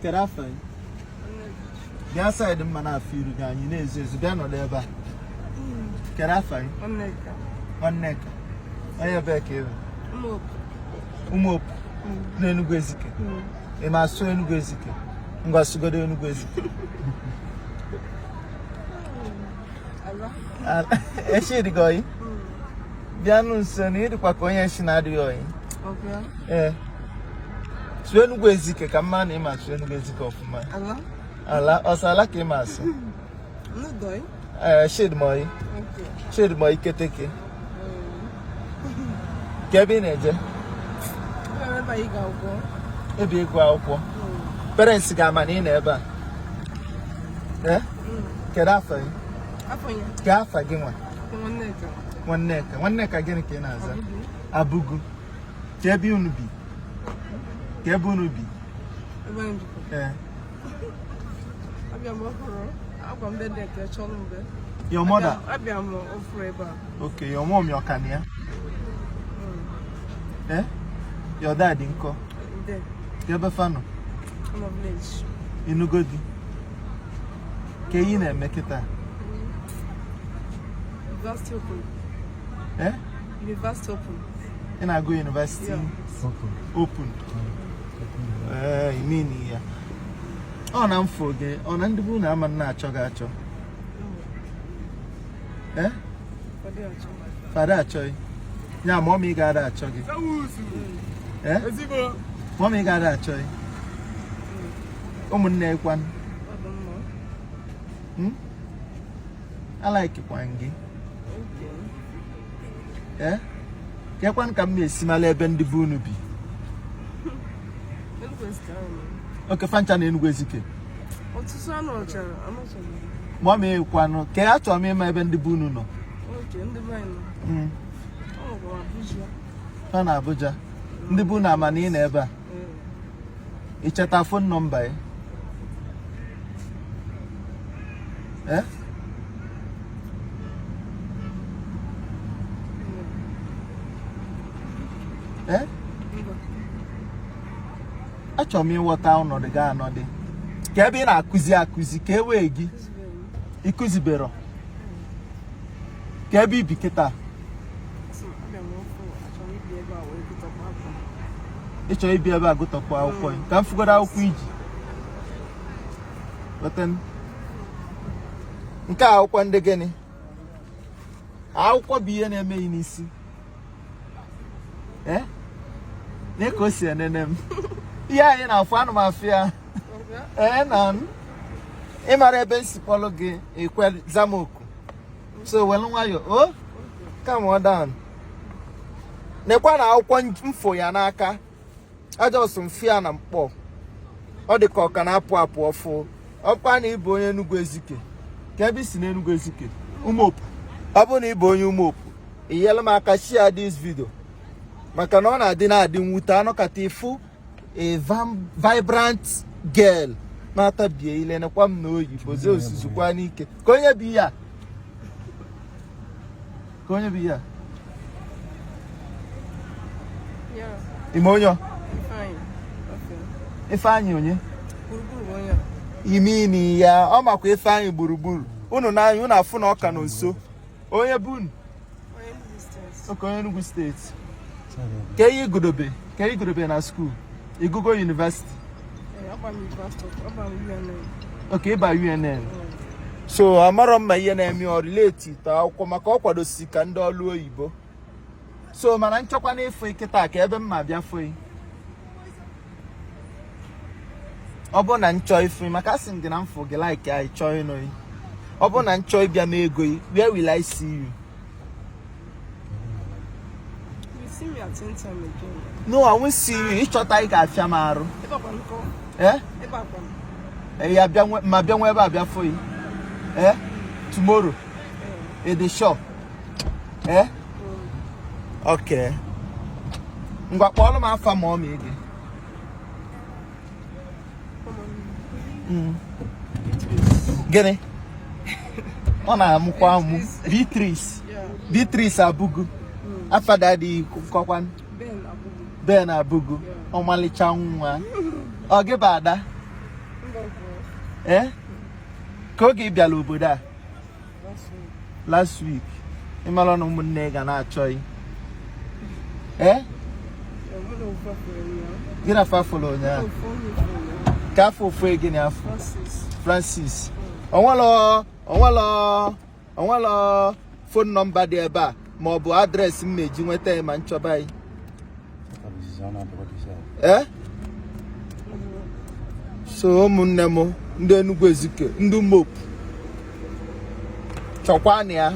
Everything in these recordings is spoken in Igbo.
Kedu afa gị? Bịa side m ma na-afụ iru gị, anyị na-ezo ezo. Bịa nọdụ ebe a. Kedu afa gị? Nneka. Nneka. Onye ebee ka ị bụ? Umuopu. Umuopu n'Enugu Ezike. Ị ma asụ Enugu Ezike? Ngwa, sụgodo Enugu Ezike. Ala. Eshi dị gị oyi? Bịanụ nso na ị dịkwa ka onye eshi na-adịghị oyi. Okay. Ee. Sụọ Enugu Ezike ka m ma na ị ma asụ Enugu Ezike ọfụma. Ala. Ala, ọ sọ ala ka ị ma asụ. Ndoi. Ee, shid m oyi. Okay. Shid m oyi keteke. Ka ebe ị na-eje? Ebe anyị ga-agwọ. Ebe ịgụ akwụkwọ. Parents ga-ama na ị nọ ebe a. Ee? Kedu afa gị? Afa ya. Ke afa gị nwa? Nwanneka. Nwanneka. Nwanneka gịnị ka ị na-aza? Abugu. Ka ebe unu bi? Ka ebe unu bi? Ebe anyị bikwa. Ee. Abịa m ọhụrụ. Agwa m ndị ka chọrọ mgbe. Your mother? Abịa m ọfụrụ ebe a. Okay, your mom your kan ya? Eh? Your dad nkọ? Ndị. Ka ebe fa nọ? Nọ village. Ị nụgo di? Ka ihe ị na-eme kịta? University Open. Eh? University Open. Ị na-agụ university? Yeah. Open. Ee, I mean ya. Ọ na mfo gị, ọ na ndị bụ na ama na-achọ gị achọ. Eh? Fa ada achọghị. Ya mommy ga-ada achọ gị. Eh? Mommy ga-ada achọ gị. Ụmụnne kwanụ. Hmm? Alaikikwa gị. Eh? Kekwanụ ka m na-esi mala ebe ndị be unu bi. Okay, fa ncha na Enugu Ezike. Ọtụtụ anụ ọchara, anụchara. Mommy kwanụ, ka achọrọ m ịma ebe ndị be unu nọ. Okay, ndị be anyị nọ. Ọ nọkwa Abuja. Fa nọ Abuja. Ndị be unu ama na ị nọ ebe a? Ị cheta phone number ya? Eh? Eh? Achọrọ m ịghọta ọnọdụ gị anọdị. Ka ebe ị na-akụzi akụzi ka e wee gị ị kụzibero ka ebe i bi kịta. Ị chọrọ ibi ebe a gụtọpụ akwụkwọ ka m fụgodo akwụkwọ i ji weta nke a akwụkwọ ndị gịnị akwụkwọ bụ ihe na-eme gị n'isi ee nee ka o si enene m ihe anyị na-afụ anụ m afụ ya ee na ị mara ebe m si kpọlụ gị ekwe za m oku so welu nwayọ o calm down nekwa na akwụkwọ m fụ ya n'aka a just m fụ ya na mkpọ ọ dị ka ọ ka na-apụ apụ ọfụ ọkwa na ị bụ onye Enugu Ezike ka ebe i si na Enugu Ezike Umuopu ọ bụrụ na ị bụ onye Umuopu i nyelu m aka share this video maka na ọ na-adị na-adị mwute anọkata ị fụ a vibrant girl na-atabie ile nekwa m na oyi bozie osuzukwa n'ike ka onye bụ ihe a ka onye bụ ihe a ị ma onye Ifeanyị onye imini ya ọ makwa Ifeanyị gburugburu unu n'anya unu afụ na ọ ka nọ nso onye bụ unu okay onye Enugu State ka ihe ị gụdobe ka ị gụdobe na school ị gụgo university okay ị ba UNN so amarọ m ma ihe na-eme ọ relate to akwụkwọ maka ọ kwadosi ka ndị ọlụ oyibo so mana m chọkwanụ ịfụ kịta ka ebe m ma bịa fụ ọ bụrụ na m chọọ ịfụ maka asị m gị na m fụ gị like anyị chọọ ịnụ ọ bụrụ na m chọọ ịbịa m ego where will I see you? You see me at any time again. No, I won't see you. Ịchọta ị ga-afịa m arụ. Eh? Ya bịa ma bịa nwa ebe a bịa fụ gị. Eh? Tomorrow. Ị dị sure? Eh? Okay. Ngwa kpọọrọ m afa mommy gị. Gịnị? Ọ na-amụkwa amụ. Beatrice. Beatrice Abugu. Afa daddy kọkwan. Ben Abugu. Ọmalịcha nwa. Ọ gị bụ ada? Ee, ka oge ị bịara obodo a? Last week. Ị mara na ụmụnne ga na-achọ gị. Ee, gị na fa fụrụ ụnyaahụ ka afọ ofu gị na afọ Francis. Onwelo onwelo onwelo phone number dị ebe a ma ọ bụ address m meji nweta ya ma nchọba anyị? Ee, so ụmụnne m ndị Enugu Ezike, ndị Mopu, chọkwanụ ya.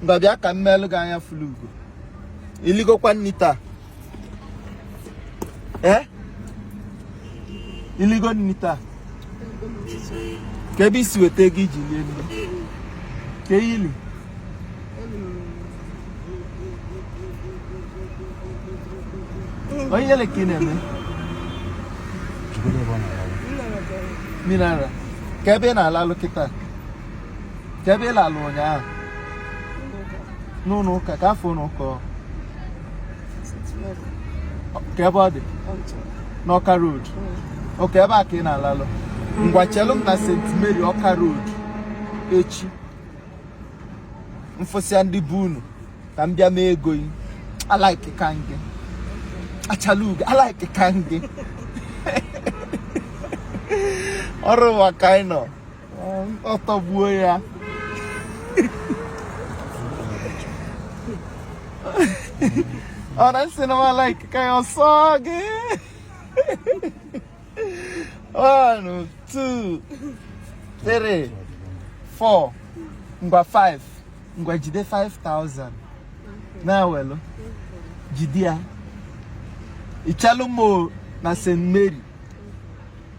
Ngwa, bịa ka m meelụ gị anya fulu ugo. Iligokwa nni taa? Ee, iligo nni taa? Ka ebe isi weta ego iji lie nri ka ili? Onye yele ka ị na-eme mineral? Ka ebe ị na-alalụ kịta? Ka ebe ị lalụ ụnyaahụ n'ụlọ ụka? Ka afọ ụlọ ụka? Ka ebe ọ dị n'Ọka Road? Okay, ebe a ka ị na-alalụ. Ngwa, chelụ m na St. Mary, Ọka Road echi. Mfụsịa ndị bụ unu ka m bịa mee ego yi. Alike ka gị achala ugo, alike ka gị ọrụ ụwa ka anyị nọ ọtọgbuo ya. Ọ na nsị na m alike ka ya ọsọ gị. One, two, three, four, ngwa, five. Ngwa, jide 5000 na-ewelu, jide ya. Ichelụ m na St. Mary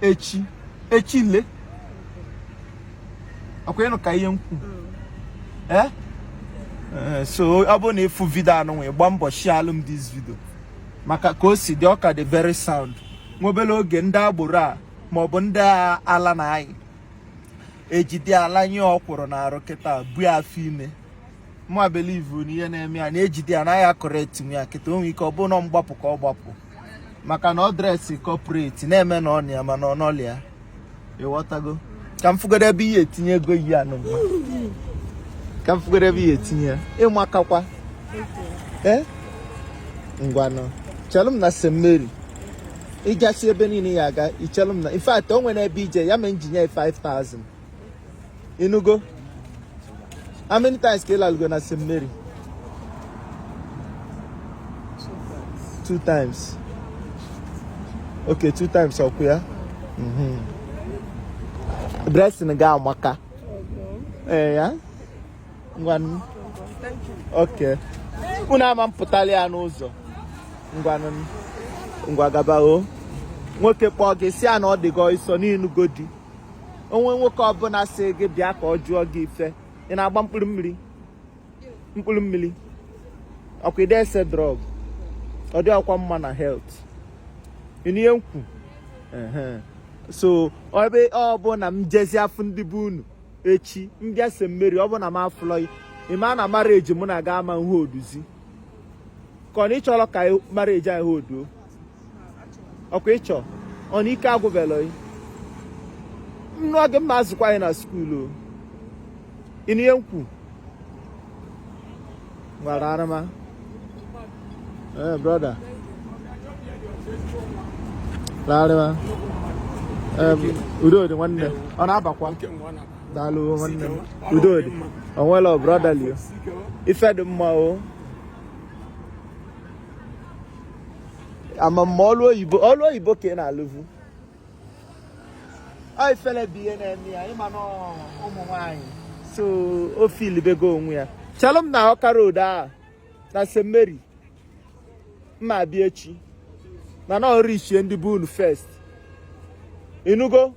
echi, echi le ọkwa ịnụ ka ihe m kwu. Ee, so ọ bụrụ na ịfụ video anụ nwee, gba mbọ share m this video, maka ka o si dị, ọka dị very sound. Nwa obere oge, ndị agboro a maọbụ ndị ala na anyị ejide ala nye ọkwụrụ na arụ kịta bu afọ ime. Mụ believe na ihe na-eme ya na-ejide ya naghị acorrect nwe ya kịta. O nwere ike ọ bụrụ na mgbapụ ka ọ gbapụ, maka na ọ dress corporate na-eme na ọ na ya, mana ọ nọlị ya. Ịghọtago? Ka m fụgodo ebe ihe etinye ego yi anụ mma, ka m fụgodo ebe ihe etinye ya. Ịmakakwa. Ee, ngwanụ, chelụ m na St. Mary. Ịgasị ebe niile ya aga, ichelụ m na, in fact, o nwere ebe ije ya mee njinye 5000. Ịnụgo? How many times ka ị lalụgo na St. Mary? Two times. Okay, two times, ọkwụ ya. Dressing ga amaka. Ee ya, ngwanụ. Okay, unu ama mpụtali ya n'ụzọ. Ngwanụ, ngwa, gaba o. Nwoke kpọọ gị, si ya na ọ dị gị ọsọ n'inugo di. Onwe nwoke ọbụla si gị bịa ka ọ jụọ gị ife, ị na-agba mkpụrụ mmiri, mkpụrụ mmiri ọkwa ide ese drug, ọ dị ọkwa mma na health. Ịnụ ihe m kwu? So ebe ọ bụ na m jezi afụ ndị bụ unu echi, m bịa St. Mary, ọ bụ na m afụlọ ya, ị ma na marriage mụ na ga ama nha oduzi ka ọ na ịchọrọ ka marriage anyị hoduo ọkwa ịchọ ọ na ike agwụbelọ yi nnụọ gị mma azụkwa anyị na school o. Ịnụ ihe m kwu? Gwara arụma. Ee, brother, larịma. Udo dị, nwanne. Ọ na-abakwa. Daalụ, nwanne m. Udo dị. Onwelo brotherly o. Ife dị mma o. Amamma ọlụ oyibo, ọlụ oyibo ka ị na-alụvu. Ọ ifele bụ ihe na-eme ya. Ịma na ụmụ nwanyị, so o filibego onwe ya. Chelụ m na Ọka Road a na St. Mary, mma abịa echi, mana ọ richie ndị bụ unu first. Ịnụgo?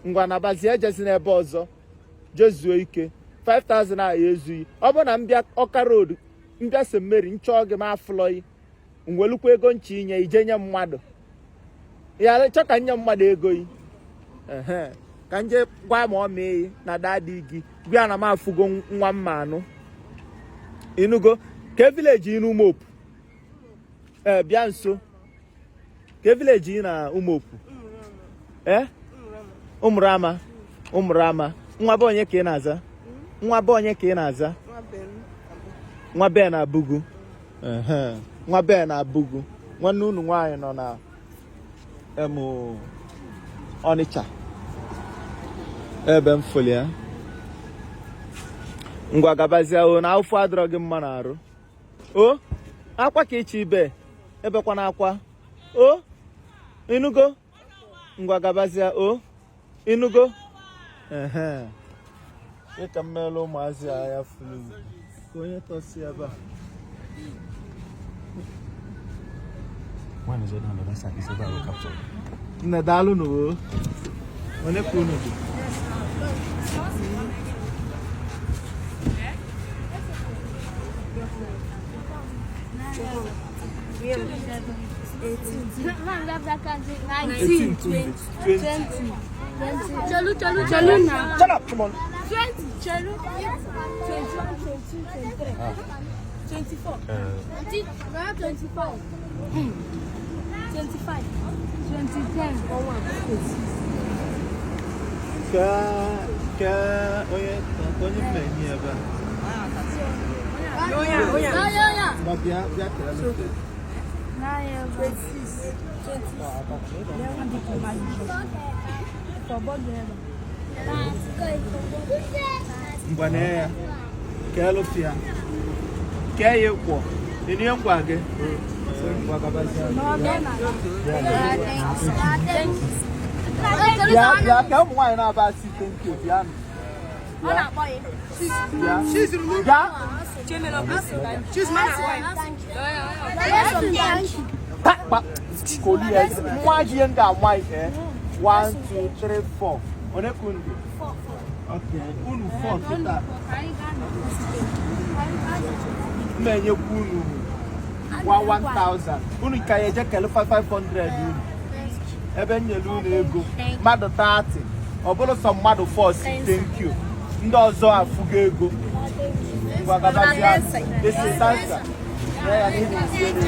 Ngwa, na bazie, ejezi n'ebe ọzọ jezuo ike. 5000 a ya ezughị. Ọ bụrụ na m bịa Ọka Road, mbịa St. Mary, nchọọ gị ma afụlọghị, m welukwa ego nchi inye ije nye mmadụ ya. Chọ ka nye mmadụ ego yi. Ehe, ka nje gwa ma ọ mee na daddy gị, gwa na m afụgo nwa mma anụ. Ịnụgo? Ka village ị n'Umopu? Ee, bịa nso. Ka village ị na Umopu? Ee. Ụmụrama. Ụmụrama. Nwa be onye ka ị na-aza? Nwa be onye ka ị na-aza? Nwa Ben Abugu. Nwa Ben Abugu. Nwanne unu nwaanyị nọ na Ọnịcha ebe m fụlụ ya. Ngwa gabazie o na afọ adịrọ gị mma n'arụ. O akwa ka ịchọ ibe ebekwana akwa. O ịnụgo? Ngwa gabazie o ịnụgo? Ehe. Ka m meelụ ụmụazị a ya furu ka onye tọsi ebe a. Nne daalụ nụ o. Onye ka unu dị? 19, 20, 20. Chelu, chelu, chelu now. Shut up, come on. 20, chelu. 21, 22, 23. 24. 25. 25. 20, Ka ka onye onye mmenyi ebe a. Ma bịa bịa kele. 26, 20. Ngwa nee ya. Keelu ya. Kee ya ịkwọ. Ịnụ ihe ngwa gị? Ngwa gabazie. Bịa bịa ka ụmụ nwaanyị na-aba asị thank you bịa nụ. Bịa. Bịa. Bịa. Takpa. Koli ya. Nwa ji ihe m ga-anwa ihe. 1 2 3 4. One ka unu dị? Okay. Unu 4 kịta. M enyekwa unu 1000. Unu ka ya eje kele 500 unu. Ebe m nyere unu ego mmadụ 30 ọ bụrụ sọ mmadụ 4 si thank you ndị ọzọ afụgo ego. Ngwa gabazie. Esi dansa. Ya ya n'ihi isi elu.